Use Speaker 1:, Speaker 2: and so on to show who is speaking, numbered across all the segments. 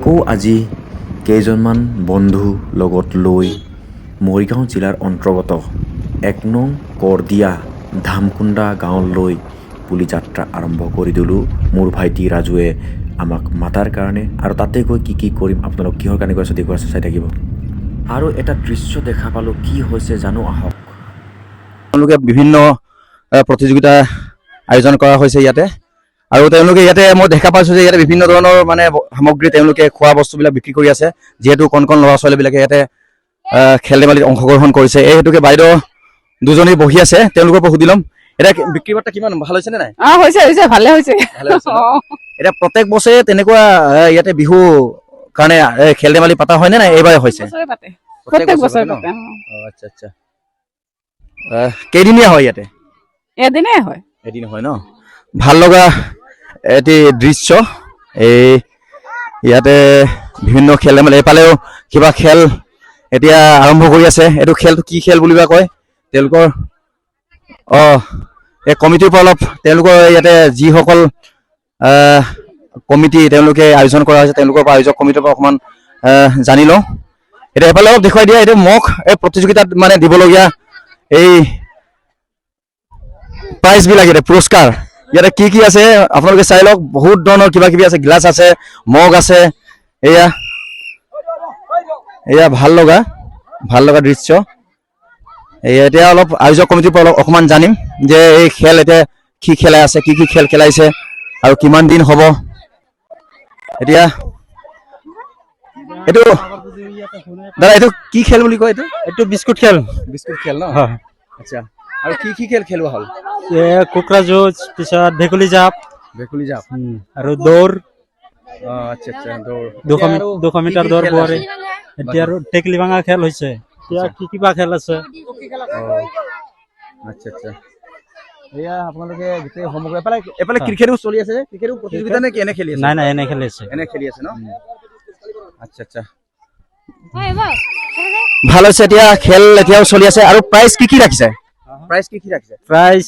Speaker 1: আকৌ আজি কেইজনমান বন্ধু লগত লৈ মৰিগাঁও জিলাৰ অন্তৰ্গত 1 নং কৰদিয়া ধামকুন্দা গাঁৱলৈ বুলি যাত্ৰা আৰম্ভ কৰি দিলোঁ। মোৰ ভাইটি ৰাজুৱে আমাক মাতাৰ কাৰণে আৰু তাতে গৈ কি কি কৰিম, আপোনালোক কিহৰ কাৰণে গৈ আছে দেখুৱাই আছে, চাই থাকিব। আৰু এটা দৃশ্য দেখা পালোঁ, কি হৈছে জানো আহক।
Speaker 2: তেওঁলোকে বিভিন্ন প্ৰতিযোগিতা আয়োজন কৰা হৈছে ইয়াতে আৰু তেওঁলোকে ইয়াতে মই দেখা পাইছো যে ইয়াতে বিভিন্ন ধৰণৰ মানে সামগ্ৰী, তেওঁলোকে খোৱা বস্তুবিলাক বিক্ৰী কৰি আছে। যিহেতু কণ কণ ল'ৰা ছোৱালীবিলাকে ইয়াতে খেল ধেমালিত অংশগ্ৰহণ কৰিছে, এই হেতুকে বাইদেউ দুজনী বহি আছে, তেওঁলোকৰ পৰা সুধি ল'ম। এতিয়া বিক্ৰী বাৰ্তা কিমান ভাল হৈছে নে নাই?
Speaker 3: অ, হৈছে হৈছে, ভালে হৈছে।
Speaker 2: ভালে হৈছে ন? এতিয়া প্ৰত্যেক বছৰে তেনেকুৱা ইয়াতে বিহু কাৰণে খেল ধেমালি পতা হয় নে নাই, এইবাৰে হৈছে?
Speaker 3: বছৰে পাতে, প্ৰত্যেক বছৰে
Speaker 2: ন?
Speaker 3: পাতে, অ।
Speaker 2: অ, আচ্ছা আচ্ছা। কেইদিনীয়া হয় ইয়াতে?
Speaker 3: এদিনেই হয়।
Speaker 2: এদিন হয় ন? ভাল লগা এটি দৃশ্য এই। ইয়াতে বিভিন্ন খেল ধেমালি, এইফালেও কিবা খেল এতিয়া আৰম্ভ কৰি আছে। এইটো খেলটো কি খেল বুলি বা কয় তেওঁলোকৰ এই কমিটিৰ পৰা অলপ, তেওঁলোকৰ ইয়াতে যিসকল কমিটি তেওঁলোকে আয়োজন কৰা হৈছে, তেওঁলোকৰ পৰা, আয়োজক কমিটিৰ পৰা অকণমান জানি লওঁ। এতিয়া এইফালে অলপ দেখুৱাই দিয়া। এইটো মোক এই প্ৰতিযোগিতাত মানে দিবলগীয়া এই প্ৰাইজ বিলাক, ইয়াতে পুৰস্কাৰ ইয়াতে কি কি আছে আপোনালোকে চাই লওক। বহুত ধৰণৰ কিবা কিবি আছে, গিলাচ আছে, মগ আছে। এয়া এয়া ভাল লগা দৃশ্য। এয়া এতিয়া অলপ আয়োজক কমিটিৰ পৰা অলপ অকণমান জানিম যে এই খেল এতিয়া কি খেলাই আছে, কি কি খেল খেলাইছে আৰু কিমান দিন হ'ব। এতিয়া এইটো দাদা, এইটো কি খেল বুলি কয় এইটো?
Speaker 4: এইটো বিস্কুট খেল।
Speaker 2: বিস্কুট খেল ন? আচ্ছা, আৰু কি কি খেল খেলোৱা হ'ল?
Speaker 4: এ কুকুৰা যুঁজ, পিছত ভেকুলী জাপ।
Speaker 2: ভেকুলী জাপ।
Speaker 4: আৰু দৌৰ।
Speaker 2: অ, আচ্ছা আচ্ছা, দৌৰ।
Speaker 4: 200 মিটাৰ দৌৰ বোৱাৰী। এতিয়া আৰু টেকলি ভাঙা খেল হৈছে। এতিয়া কি কিবা খেল আছে।
Speaker 2: আচ্ছা আচ্ছা। এয়া আপোনালোকে গোটেই সমগ্ৰ এফালে এফালে ক্ৰিকেটো চলি আছে। ক্ৰিকেটো প্ৰতিযোগিতা নে কি, এনে খেলি আছে?
Speaker 4: নাই নাই, এনে খেলি আছে।
Speaker 2: এনে খেলি আছে ন? আচ্ছা আচ্ছা, ভাল হৈছে। এতিয়া খেল এতিয়াও চলি আছে। আৰু প্ৰাইজ কি কি ৰাখিছে? প্ৰাইজ কি কি ৰাখিছে?
Speaker 4: প্ৰাইজ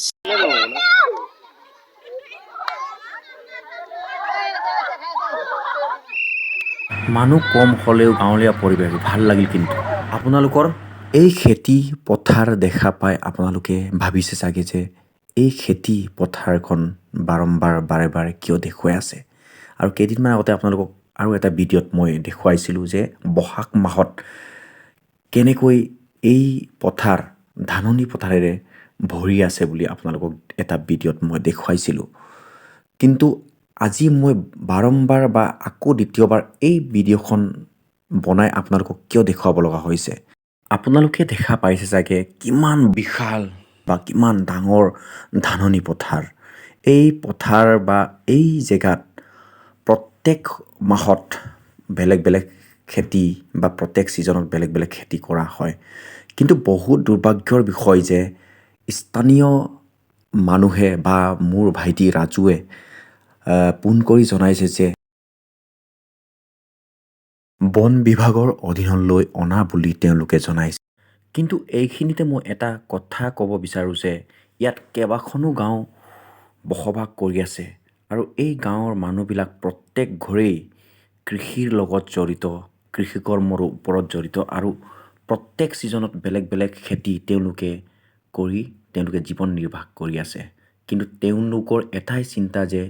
Speaker 1: মানুহ কম হ'লেও গাঁৱলীয়া পৰিৱেশ ভাল লাগিল। কিন্তু আপোনালোকৰ এই খেতি পথাৰ দেখা পাই আপোনালোকে ভাবিছে চাগে যে এই খেতি পথাৰখন বাৰম্বাৰ বাৰে বাৰে কিয় দেখুৱাই আছে। আৰু কেইদিনমান আগতে আপোনালোকক আৰু এটা ভিডিঅ'ত মই দেখুৱাইছিলোঁ যে বহাগ মাহত কেনেকৈ এই পথাৰ ধাননি পথাৰেৰে ভৰি আছে বুলি আপোনালোকক এটা ভিডিঅ'ত মই দেখুৱাইছিলোঁ। কিন্তু আজি মই বাৰম্বাৰ বা আকৌ দ্বিতীয়বাৰ এই ভিডিঅ'খন বনাই আপোনালোকক কিয় দেখুৱাব লগা হৈছে? আপোনালোকে দেখা পাইছে চাগে কিমান বিশাল বা কিমান ডাঙৰ ধাননি পথাৰ। এই পথাৰ বা এই জেগাত প্ৰত্যেক মাহত বেলেগ বেলেগ খেতি বা প্ৰত্যেক ছিজনত বেলেগ বেলেগ খেতি কৰা হয়। কিন্তু বহুত দুৰ্ভাগ্যৰ বিষয় যে স্থানীয় মানুহে বা মোৰ ভাইটি ৰাজুৱে ফোন কৰি জনাইছে যে বন বিভাগৰ অধীনলৈ অনা বুলি তেওঁলোকে জনাইছে। কিন্তু এইখিনিতে মই এটা কথা ক'ব বিচাৰোঁ যে ইয়াত কেইবাখনো গাঁও বসবাস কৰি আছে আৰু এই গাঁৱৰ মানুহবিলাক প্ৰত্যেক ঘৰেই কৃষিৰ লগত জড়িত, কৃষি কৰ্মৰ ওপৰত জড়িত আৰু প্ৰত্যেক ছিজনত বেলেগ বেলেগ খেতি তেওঁলোকে কৰি তেওঁলোকে জীৱন নিৰ্বাহ কৰি আছে। কিন্তু তেওঁলোকৰ এটাই চিন্তা যে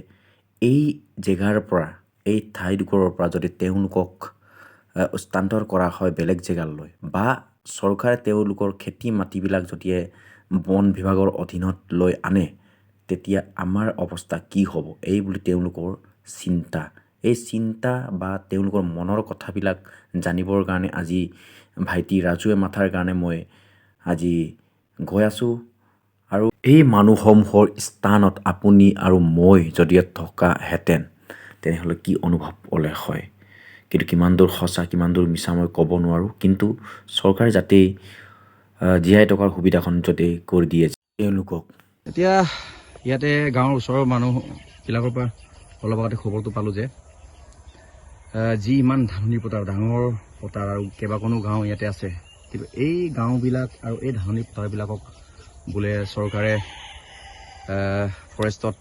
Speaker 1: এই জেগাৰ পৰা, এই ঠাইডোখৰৰ পৰা যদি তেওঁলোকক স্থানান্তৰ কৰা হয় বেলেগ জেগালৈ বা চৰকাৰে তেওঁলোকৰ খেতি মাটিবিলাক যদি বন বিভাগৰ অধীনত লৈ আনে, তেতিয়া আমাৰ অৱস্থা কি হ'ব, এই বুলি তেওঁলোকৰ চিন্তা। এই চিন্তা বা তেওঁলোকৰ মনৰ কথাবিলাক জানিবৰ কাৰণে আজি ভাইটি ৰাজুৱে মাতাৰ কাৰণে মই আজি গৈ আছোঁ। আৰু এই মানুহসমূহৰ স্থানত আপুনি আৰু মই যদি থকাহেঁতেন, তেনেহ'লে কি অনুভৱ হ'লে হয়? কিন্তু কিমান দূৰ সঁচা, কিমান দূৰ মিছা মই ক'ব নোৱাৰোঁ। কিন্তু চৰকাৰে যাতে জীয়াই থকাৰ সুবিধাখন যদি কৰি দিয়ে তেওঁলোকক।
Speaker 2: এতিয়া ইয়াতে গাঁৱৰ ওচৰৰ মানুহবিলাকৰ পৰা অলপ আগতে খবৰটো পালোঁ যে যি ইমান ধাননি পথাৰ, ডাঙৰ পথাৰ আৰু কেইবাখনো গাঁও ইয়াতে আছে, কিন্তু এই গাঁওবিলাক আৰু এই ধাননি পথাৰবিলাকক বোলে চৰকাৰে ফৰেষ্টত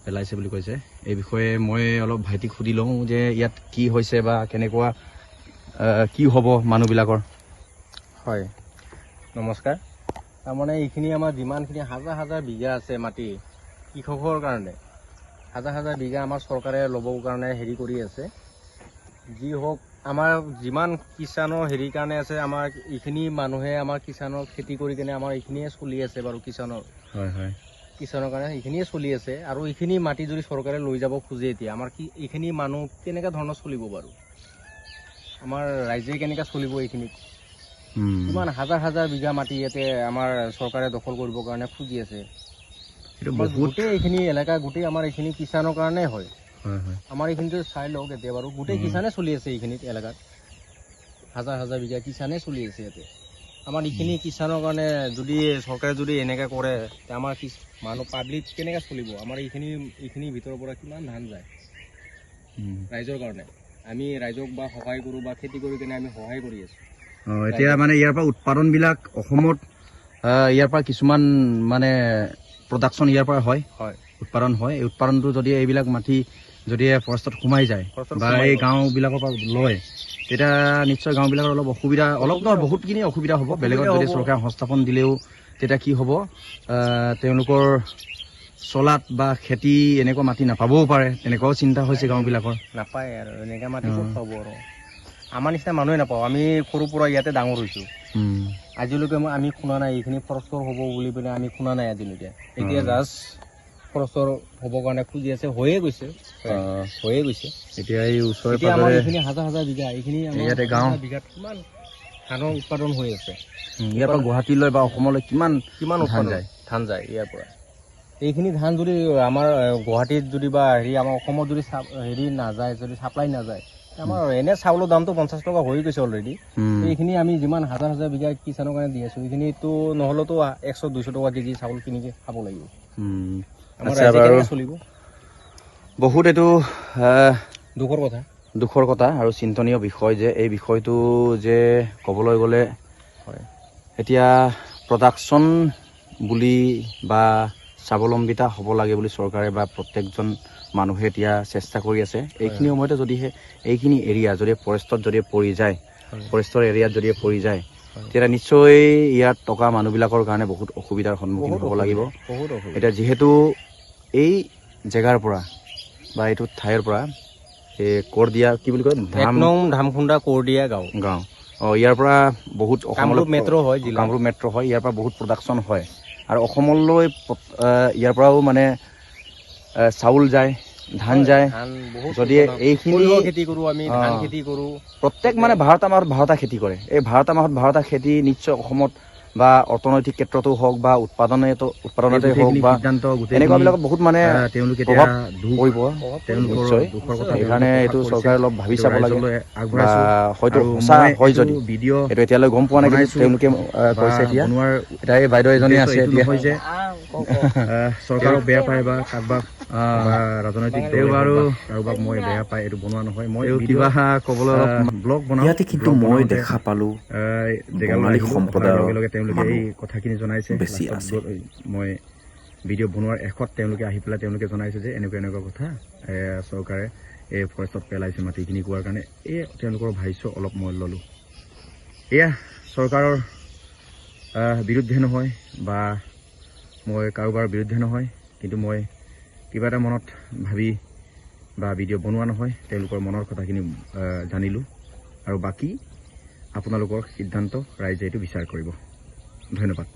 Speaker 2: পেলাইছে বুলি কৈছে। এই বিষয়ে মই অলপ ভাইটিক সুধি লওঁ যে ইয়াত কি হৈছে বা কেনেকুৱা কি হ'ব মানুহবিলাকৰ।
Speaker 5: হয়, নমস্কাৰ। তাৰমানে এইখিনি আমাৰ যিমানখিনি হাজাৰ হাজাৰ বিঘা আছে মাটি কৃষকৰ কাৰণে, হাজাৰ হাজাৰ বিঘা আমাৰ চৰকাৰে ল'বৰ কাৰণে হেৰি কৰি আছে। যি হওক, আমাৰ যিমান কিষাণৰ হেৰি কাৰণে আছে, আমাৰ এইখিনি মানুহে আমাৰ কিষাণৰ খেতি কৰি কেনে আমাৰ এইখিনিয়ে চলি আছে বাৰু। কিষাণৰ
Speaker 2: হয় হয়
Speaker 5: কিষাণৰ কাৰণে এইখিনিয়ে চলি আছে। আৰু এইখিনি মাটি যদি চৰকাৰে লৈ যাব খোজে, এতিয়া আমাৰ কি এইখিনি মানুহ কেনেকুৱা ধৰণৰ চলিব বাৰু? আমাৰ ৰাইজে কেনেকৈ চলিব এইখিনিত? কিমান হাজাৰ হাজাৰ বিঘা মাটি ইয়াতে আমাৰ চৰকাৰে দখল কৰিবৰ কাৰণে খুজি আছে।
Speaker 2: এইটো
Speaker 5: আমাৰ
Speaker 2: বহুত
Speaker 5: গোটেই এইখিনি এলেকা, গোটেই আমাৰ এইখিনি কিষাণৰ কাৰণে হয়।
Speaker 2: হয় হয়
Speaker 5: আমাৰ এইখিনিতো চাই লওক এতিয়া বাৰু, গোটেই কিষাণে চলি আছে এইখিনিত এলেকাত। হাজাৰ হাজাৰ বিঘা কিষাণে চলি আছে ইয়াতে। আমাৰ এইখিনি কিষাণৰ কাৰণে যদি চৰকাৰে যদি এনেকৈ কৰে, তে আমাৰ কি মানুহ পাব্লিক কেনেকৈ চলিব? আমাৰ এইখিনি ভিতৰৰ পৰা কিমান ধান যায় ৰাইজৰ কাৰণে। আমি ৰাইজক বা সহায় কৰোঁ বা খেতি কৰি কেনে আমি সহায় কৰি আছোঁ।
Speaker 2: এতিয়া মানে ইয়াৰ পৰা উৎপাদনবিলাক অসমত ইয়াৰ পৰা কিছুমান মানে প্ৰডাকশ্যন ইয়াৰ পৰা হয়।
Speaker 5: হয়।
Speaker 2: উৎপাদন হয়। এই উৎপাদনটো যদি এইবিলাক মাটি যদি ফৰেষ্টত সোমাই যায়
Speaker 5: ফৰেষ্টত
Speaker 2: বা
Speaker 5: সোমাই
Speaker 2: এই
Speaker 5: গ'ল।
Speaker 2: গাঁওবিলাকৰ পৰা লয়, তেতিয়া নিশ্চয় গাঁওবিলাকৰ অলপ অসুবিধা, অলপ নহয়, বহুতখিনি অসুবিধা হ'ব। বেলেগত যদি
Speaker 5: হ'ব।
Speaker 2: চৰকাৰে সংস্থাপন দিলেও তেতিয়া কি হ'ব, তেওঁলোকৰ চলাত বা খেতি এনেকুৱা মাটি নাপাবও পাৰে, তেনেকুৱাও চিন্তা হৈছে গাঁওবিলাকৰ।
Speaker 5: নাপায় আৰু এনেকৈ মাটি ক'ত পাব? আৰু আমাৰ নিচিনা মানুহে নাপাওঁ। আমি সৰুৰ পৰা ইয়াতে ডাঙৰ হৈছোঁ। আজিলৈকে আমি শুনা নাই এইখিনি ফৰেষ্টৰ হ'ব বুলি পিনে, আমি শুনা নাই আজিলৈকে। এতিয়া জাষ্ট ফৰেষ্টৰ হ'বৰ কাৰণে খুজি আছে, হৈয়ে গৈছে, হৈয়ে গৈছে।
Speaker 2: এতিয়া এই ওচৰে
Speaker 5: এতিয়া আমাৰ
Speaker 2: পাজৰে
Speaker 5: এইখিনি হাজাৰ হাজাৰ বিঘা, এইখিনি আমাৰ
Speaker 2: ইয়াতে
Speaker 5: হাজাৰ
Speaker 2: গাঁও।
Speaker 5: হাজাৰ বিঘাত কিমান ধানৰ উৎপাদন হৈ আছে।
Speaker 2: ইয়াৰ পৰা গুৱাহাটীলৈ বা অসমলৈ কিমান
Speaker 5: কিমান
Speaker 2: ধান
Speaker 5: উৎপাদন
Speaker 2: যায়।
Speaker 5: ধান যায় ইয়াৰ পৰা। এইখিনি ধান যদি আমাৰ গুৱাহাটীত যদি বা হেৰি আমাৰ অসমত যদি হেৰি নাযায়, যদি চাপ্লাই নাযায়, আমাৰ এনে চাউলৰ দামটো 50 টকা হৈ গৈছে অলৰেডি। এইখিনি আমি যিমান হাজাৰ হাজাৰ বিঘা কিষাণৰ কাৰণে দি আছো, এইখিনিতো নহ'লেতো 100 200 টকা কেজি চাউল কিনি খাব লাগিব। আমাৰ
Speaker 2: আচ্ছা
Speaker 5: ৰাইজে
Speaker 2: বাৰু।
Speaker 5: কেনেকৈ চলিব?
Speaker 2: বহুত এইটো
Speaker 5: দুখৰ কথা।
Speaker 2: দুখৰ কথা আৰু চিন্তনীয় বিষয় যে এই বিষয়টো যে ক'বলৈ গ'লে
Speaker 5: হয়।
Speaker 2: এতিয়া প্ৰডাকশ্যন বুলি বা স্বাৱলম্বিতা হ'ব লাগে বুলি চৰকাৰে বা প্ৰত্যেকজন মানুহে এতিয়া চেষ্টা কৰি আছে। এইখিনি সময়তে যদিহে এইখিনি এৰিয়া যদি ফৰেষ্টত যদি পৰি যায়,
Speaker 5: হয়।
Speaker 2: ফৰেষ্টৰ এৰিয়াত যদি পৰি যায়,
Speaker 5: হয়।
Speaker 2: তেতিয়া নিশ্চয় ইয়াত থকা মানুহবিলাকৰ কাৰণে বহুত অসুবিধাৰ সন্মুখীন
Speaker 5: বহুত
Speaker 2: হ'ব লাগিব।
Speaker 5: বহুত অসুবিধা।
Speaker 2: এতিয়া যিহেতু এই জেগাৰ পৰা বা এইটো ঠাইৰ পৰা এই কৰদিয়া কি বুলি কয়
Speaker 5: এক
Speaker 2: ধাম
Speaker 5: নং ধামখুন্দা কৰদিয়া গাঁও।
Speaker 2: গাঁও, ইয়াৰ পৰা বহুত অসমলৈ
Speaker 5: কামৰূপ মেট্ৰ' হয় জিলা।
Speaker 2: কামৰূপ মেট্ৰ' হয়। ইয়াৰ পৰা বহুত প্ৰডাকশ্যন হয় আৰু অসমলৈ ইয়াৰ পৰাও মানে চাউল যায়, ধান যায়।
Speaker 5: ধান বহুত
Speaker 2: যদি
Speaker 5: উৎপাদন হয়।
Speaker 2: এইখিনি
Speaker 5: সৰিয়হ খেতি কৰোঁ আমি, ধান খেতি কৰোঁ।
Speaker 2: প্ৰত্যেক মানে 12টা মাহত 12টা খেতি কৰে। এই 12টা মাহত 12টা খেতি নিশ্চয় অসমত বা অৰ্থনৈতিক ক্ষেত্ৰতো হওক বা উৎপাদনতে হওক বা এনেকুৱাবিলাক বহুত মানে
Speaker 6: তেওঁলোকে
Speaker 2: প্ৰভাৱ
Speaker 6: দুখ
Speaker 2: পৰিব
Speaker 6: তেওঁলোকৰ
Speaker 2: নিশ্চয়।
Speaker 6: দুখৰ কথা
Speaker 2: সেইকাৰণে
Speaker 6: তেওঁলোকে
Speaker 2: এইটো
Speaker 6: প্ৰকাশ কৰিছে।
Speaker 2: চৰকাৰে অলপ ভাবি
Speaker 6: এইটো
Speaker 2: চাব লাগে
Speaker 6: ৰাইজলৈ
Speaker 2: বা
Speaker 6: আগবঢ়াইছো।
Speaker 2: হয়তো
Speaker 6: আৰু
Speaker 2: সঁচা
Speaker 6: মই
Speaker 2: হয়
Speaker 6: এইটো
Speaker 2: যদি
Speaker 6: ভিডিঅ'
Speaker 2: এইটো এতিয়ালৈ গম পোৱা নাই, কিন্তু
Speaker 6: বনাইছো
Speaker 2: তেওঁলোকে
Speaker 6: বা
Speaker 2: কৈছে এতিয়া।
Speaker 6: বনোৱাৰ
Speaker 2: এতিয়া এই বাইদেউ এজনী
Speaker 6: উদ্দেশ্য
Speaker 2: আছে
Speaker 6: এইটো
Speaker 2: এতিয়া।
Speaker 6: নহয় যে চৰকাৰক বেয়া পায় বা কাৰোবাক বা ৰাজনৈতিক
Speaker 2: তেওঁ
Speaker 6: দলে
Speaker 2: বাৰু
Speaker 6: হওক বা কাৰোবাক মই বেয়া পাই এইটো বনোৱা নহয়। মই
Speaker 2: তেওঁ
Speaker 6: ভিডিঅ'
Speaker 2: কিবা ক'বলৈ অলপ
Speaker 6: ব্লগ বনাওঁ।
Speaker 1: ইয়াতে কিন্তু
Speaker 6: ব্লগ
Speaker 1: মই
Speaker 6: বনাওঁতে,
Speaker 1: দেখা পালোঁ
Speaker 6: জেগালৈ
Speaker 1: বঙালী
Speaker 6: আহিলোঁ, অহাৰ
Speaker 1: সম্প্ৰদায়ৰ
Speaker 6: লগে লগে তেওঁলোকে
Speaker 1: মানুহ
Speaker 6: এই কথাখিনি জনাইছে।
Speaker 1: বেছি
Speaker 6: লাষ্টত
Speaker 1: আছে।
Speaker 6: গৈ মই ভিডিঅ' বনোৱাৰ শেষত তেওঁলোকে আহি পেলাই তেওঁলোকে জনাইছে যে এনেকুৱা এনেকুৱা কথা, চৰকাৰে এই ফৰেষ্টত পেলাইছে মাটিখিনি কোৱাৰ কাৰণে এই তেওঁলোকৰ ভাষ্য অলপ মই ল'লোঁ। এয়া চৰকাৰৰ বিৰুদ্ধে নহয় বা মই কাৰোবাৰ বিৰুদ্ধে নহয়, কিন্তু মই কিবা এটা মনত ভাবি বা ভিডিঅ' বনোৱা নহয়, তেওঁলোকৰ মনৰ কথাখিনি জানিলোঁ আৰু বাকী আপোনালোকৰ সিদ্ধান্ত ৰাইজে এইটো বিচাৰ কৰিব। ধন্যবাদ।